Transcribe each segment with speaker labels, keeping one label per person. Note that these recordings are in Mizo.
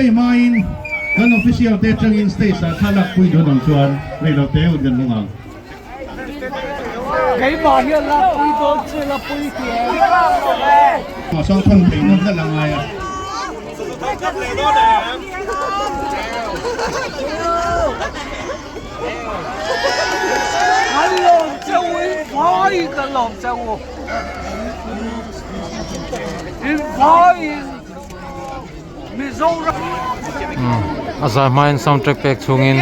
Speaker 1: Play hmain kan official te atangin stage ah thla lakpui duh an awm chuan reilote hun kan hmang ang.
Speaker 2: Keimah hian lakpui dawn che lapui ti em?
Speaker 1: Mahsang thawn thei nawn hlelh a ngai a.
Speaker 2: Kan lawm che u in vai kan lawm che u in vai in Mizoram.
Speaker 3: A zai hmain sound track pek chhungin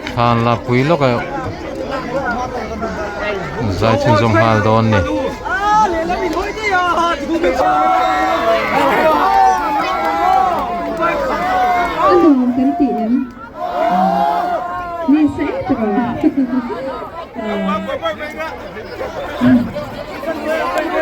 Speaker 3: thla an la pui lawk a zai chhunzawm nghal dawn a ni.
Speaker 4: A nuam kan tih em? Ni se tawh. Kan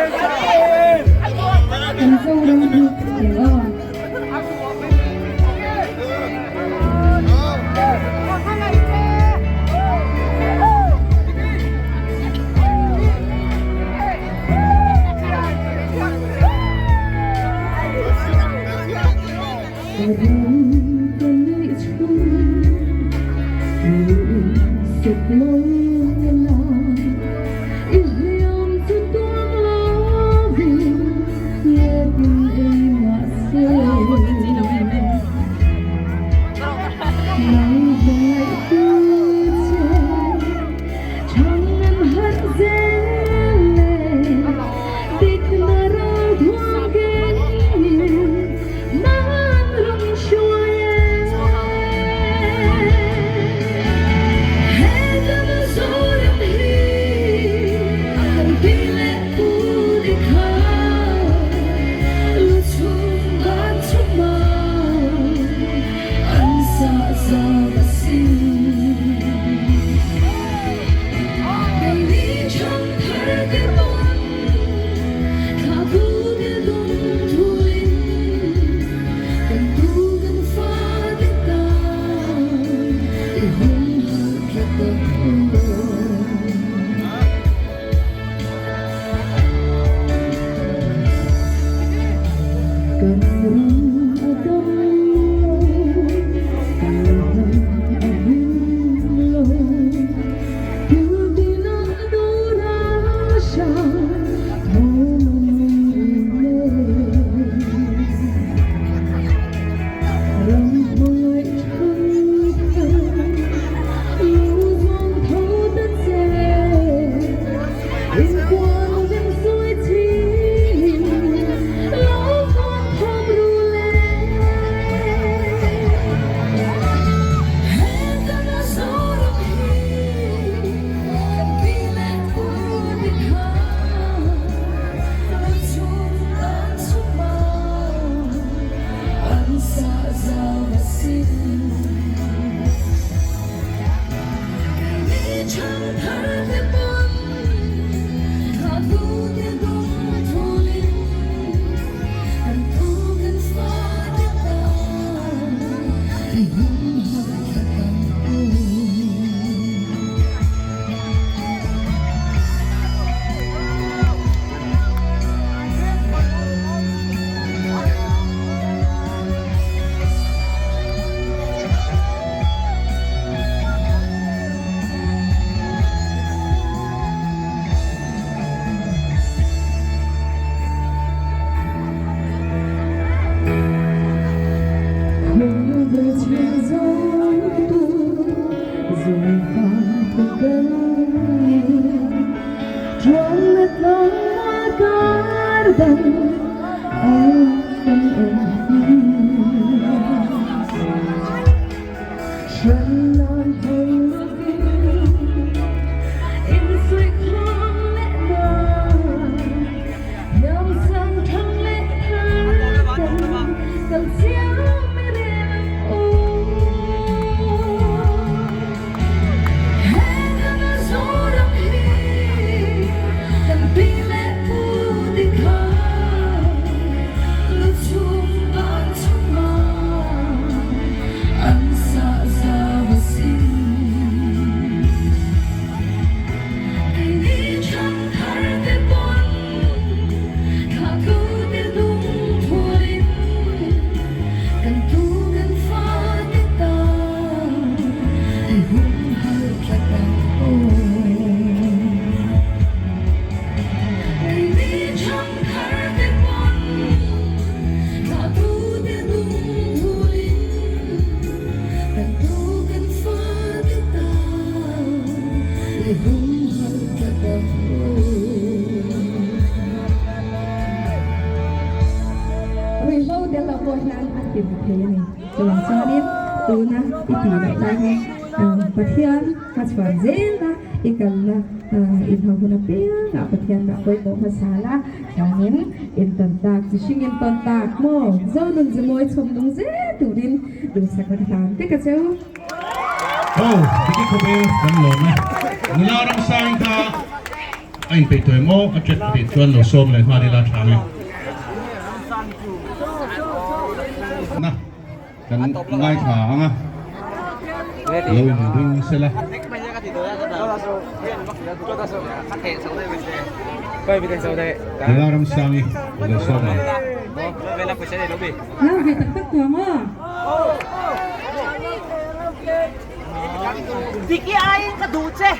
Speaker 4: Zoram hi eng aw. pawh hian a hlim thei a ni. Chuvang chuanin tuna i tih loh lai hi Pathian hmachhuan zela i kalna inho hun apiangah Pathian dah pawimawh hmasa la, chuanin intawn tak chi hring intawn tak maw Zonun Zemawi chhawm nung zel turin duhsakna ka hlan vek a cheu.
Speaker 1: Aw, Diki khawvel kan lawm e. Nula Ramsang kha a inpeih tawh em aw? A chat tih chuan lo sawm leh nghal ila tha nge. Na, kan ngaithla ang a, lo inring sela. Nula Ramsangi lo sawm ang.
Speaker 4: Lau ve tak tak tawh ang aw.
Speaker 2: Diki aiin ka duh che.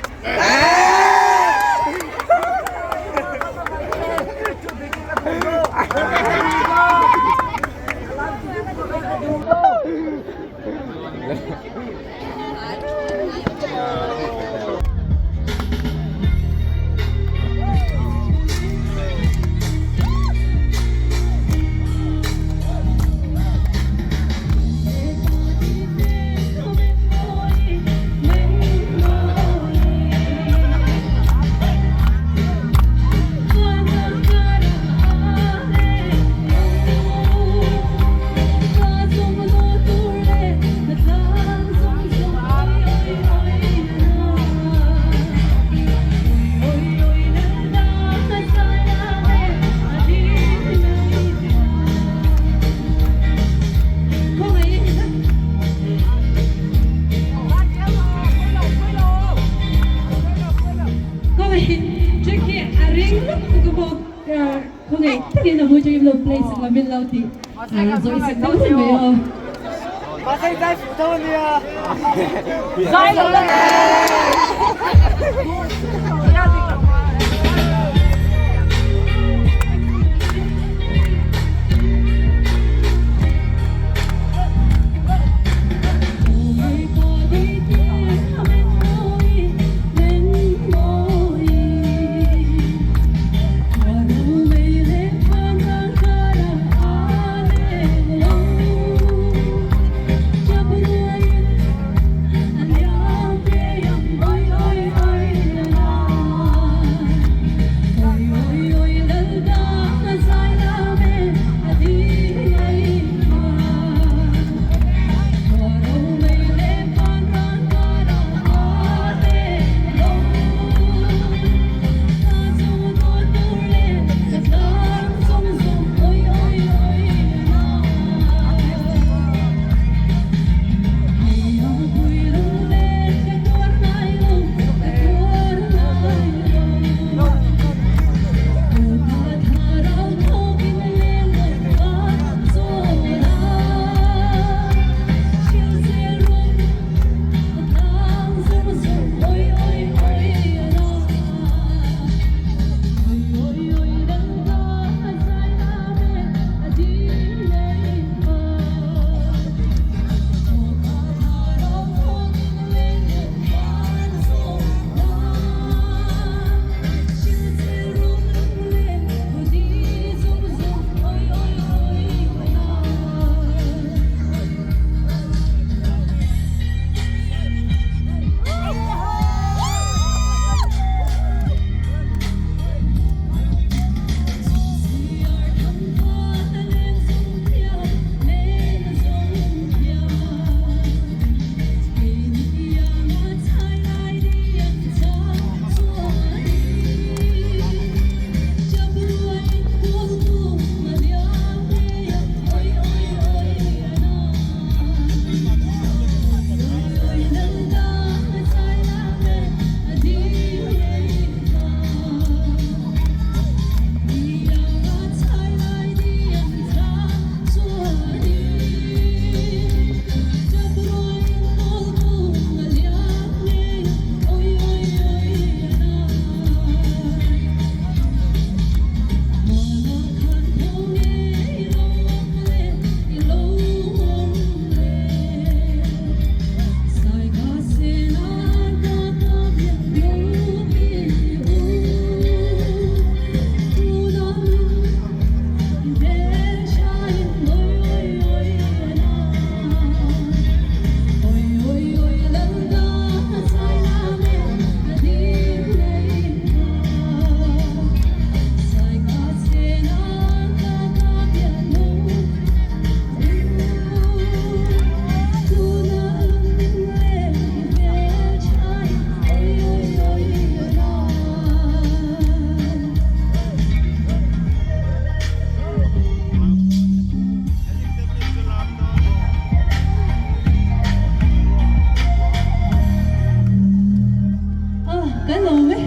Speaker 4: Kan lawm e.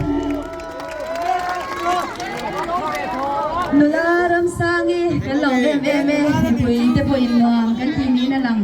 Speaker 4: Nula Ramsangi kan lawm em em e. Mipui te pawhin nuam kan ti niin a lang.